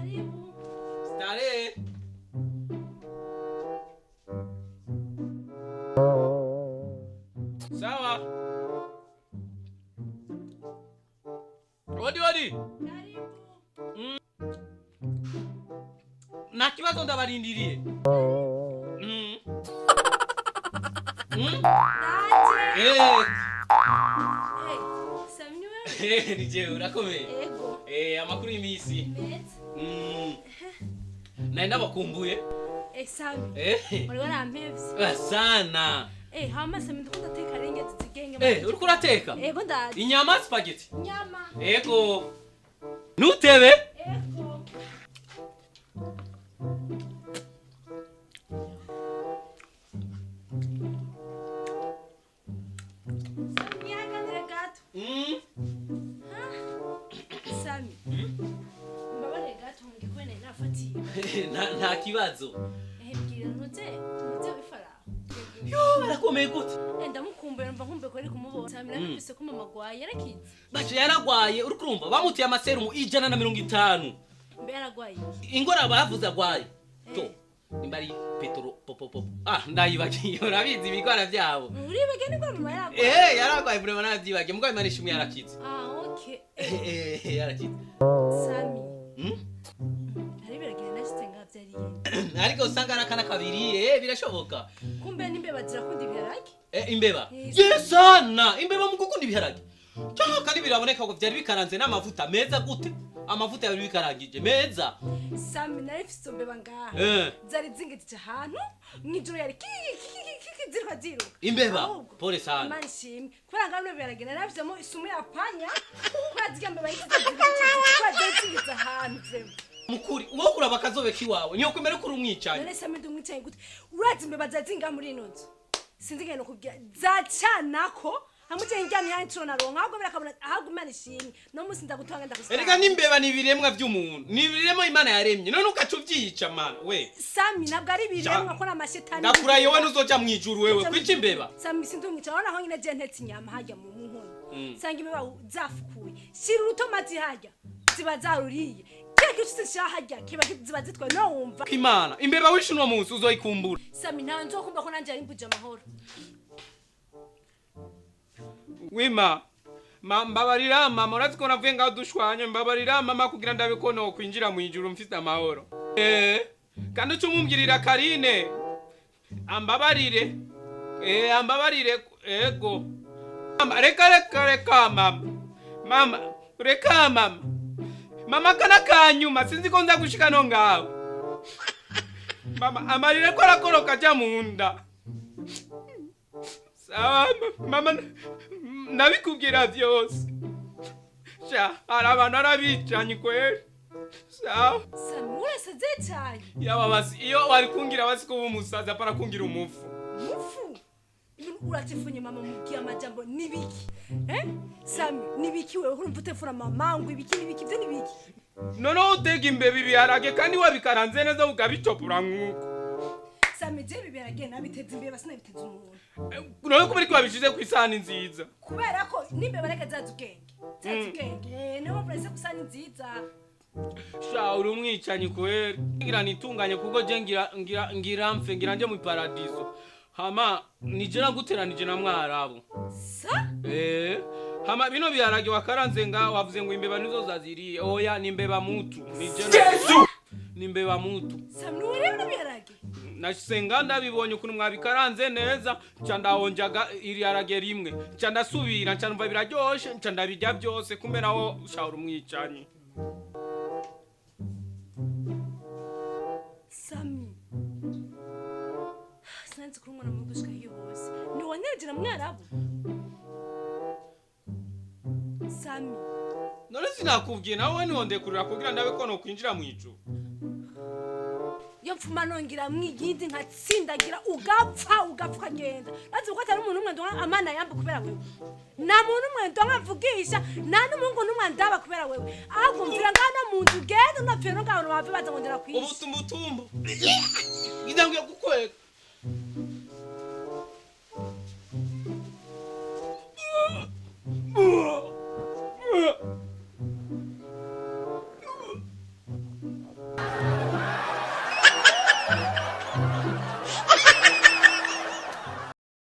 Karibu. Starehe. Sawa. Odi odi. Karibu. Nta kibazo ndabarindiriye. Ndaje. Eh, Eh, Sami ni wewe? eh, ni jewe urakomeye. Ego. Eh, amakuru y'iminsi. Meza. Nari ndabakumbuye. Eh, Sami. Eh. Wari warampevye. Ah, sana. Eh, hama Sami ndikunda teka renge zigenge. Eh, uriko urateka? Ego ndaje. Inyama spaghetti. Nyama. Ego. Ntutebe. Ego. Sami yaganira gato. Sami. Mbabarire gato mbwira nari nafatiye. Nta kibazo. Eh, mbwira ntuze wifaraho. Yo, barakomeye gute? Eh, ndamukumbuye numva nkumbuye ko ari kumubona. Sami narumvise ko mama agwaye yarakize. Baje yaragwaye uri kurumva bamuteye amaserumu 150. Mbe yaragwaye iki? Ingora bavuze agwaye. Eh. To. Nimba ari petro popopo. Ah, ndayibagiye urabizi ibigwara byabo. Uribage ni ko mama yaragwaye. Eh, yaragwaye vraiment naravyibagiye. Mugabo Imana ishimwe yarakize. Ah, okay. Eh, yarakize. Sami. Hari biragira nashitse ngaha vyariye. Ariko usanga ari akana kabiri, eh, birashoboka. Kumbe n'imbeba zirakunda ibiharage? Eh, imbeba. Yes. Yesana, imbeba mu gukunda ibiharage. Cyangwa kandi biraboneka ko vyari bikaranze n'amavuta meza gute? Amavuta yari bikarangije meza. Sami nari mfise izo mbeba ngaha. Eh. Zari zingejeje ahantu mw'ijoro yari kiki ziruka ziruka. Imbeba. Ahubwo, Pole sana. Imana ishimwe. Kubera ngaho bino biharage naravyemo isumu ya panya. Kubera zirya mbeba yizize kubera zari zingeze ahantu vraiment. Mukuri, uwo kuraba akazobe kiwawe, niyo kwemera ko uri umwicanyi. None Sami ndi umwicanyi gute? Urazi imbeba zari zingaha muri ino nzu. Sinzi ngene nokubwira. Zacanako. Hamwe je ndyamye hano incuro naronka ahubwo birakabona ahubwo Imana ishimwe. No munsi ndagutanga ndagusaba. Erega n'imbeba ni ibiremwa by'umuntu, ni ibiremwa Imana yaremye. None ugaca uvyica man, we. Sami ntabwo ari ibiremwa ko n'amashetani. Ndakuraye wowe ntuzoja mw'ijuru wewe, kwica imbeba. Sami sindi umwica urabona aho nyine je ntetse inyama harya mu nkono. Sanga imbeba zafukuye. Shira urutomati harya ziba zaruriye. Kila kintu cyose nshira harya kiba ziba zitwaye no wumva. Imana, imbeba wishe uno munsi uzoyikumbura. Sami ntawe nzokumva ko nanje yari mbuje amahoro. Wima, ma mbabarira mama, urazi ko navuye ngaho dushwanye, mbabarira mama kugira ndabe ko nokwinjira mw'ijuru mfise amahoro. Eh, kandi uca umumbwirira Karine. Ambabarire. Eh, ambabarire, ego. Mama, reka reka reka mama. Mama, reka mama. Mama kana kanyuma sinzi ko nza gushika no ngaho. Mama, amarira ko arakoroka aja mu nda. Sawa mama, ndabikubwira vyose. Sha, hari abantu arabicanyi kweri. Sawa. Sami urasaze cyane. Yaba basi iyo wari kungira basi kuba umusazi apara kungira umufu. Mufu. Ibintu uratefunye mama mubwiye amajambo nibiki? Eh? Sami nibiki wewe urumva utefura mama ngo ibiki nibiki byo nibiki? Noneho utega imbeba ibiharage kandi wabikaranze neza ukabicopura nk'uko. Sami je biberage nabiteze imbeba sinabiteze umuntu. None kubera ko wabishize ku isahani nziza. Kubera ko n'imbeba reka zazi ubwenge. Zazi ubwenge. Eh, niyo mpamvu nahise gusa ni nziza. Sha uri umwicanyi kweri. Ngira nitunganye kuko je ngira ngira ngira mfe ngira nje mu paradiso. Hama nije naguteranije na mwarabu. Sa? Eh, hama bino biharage wakaranze nga wavuze ngo imbeba nizo zaziriye. Oya ni imbeba mutu. Nije Yesu! Ni imbeba mutu. Sami ni rero biharage. Nasenga ndabibonye ukuntu mwabikaranze neza nca ndahonjaga iriharage rimwe nca ndasubira nca numva biraryoshe nca ndabirya byose kumbe nawo sha uri umwicanyi. Sami. Sinzi kuri umwana mubi gushika hiyo hose. Ni wanyereje na mwarabu. Sami. None sinakubwiye nawe ntiwondekurira kugira ndabe ko nokwinjira mu ijuru. Iyo mfuma nongera mwigindi nkatsindagira ugapfa ugapfa ukagenda. Nazi ko atari umuntu umwe ndonka amana yambu kubera wewe. Nta muntu umwe ndonka mvugisha, nta n'umuhungu n'umwe ndaba kubera wewe. Ahubwo mvira ngana mu nzu ugende unapfira no ngaho bave baza ngondera kwisha. Ubutumbutumbu. Ngidanguye kukweka.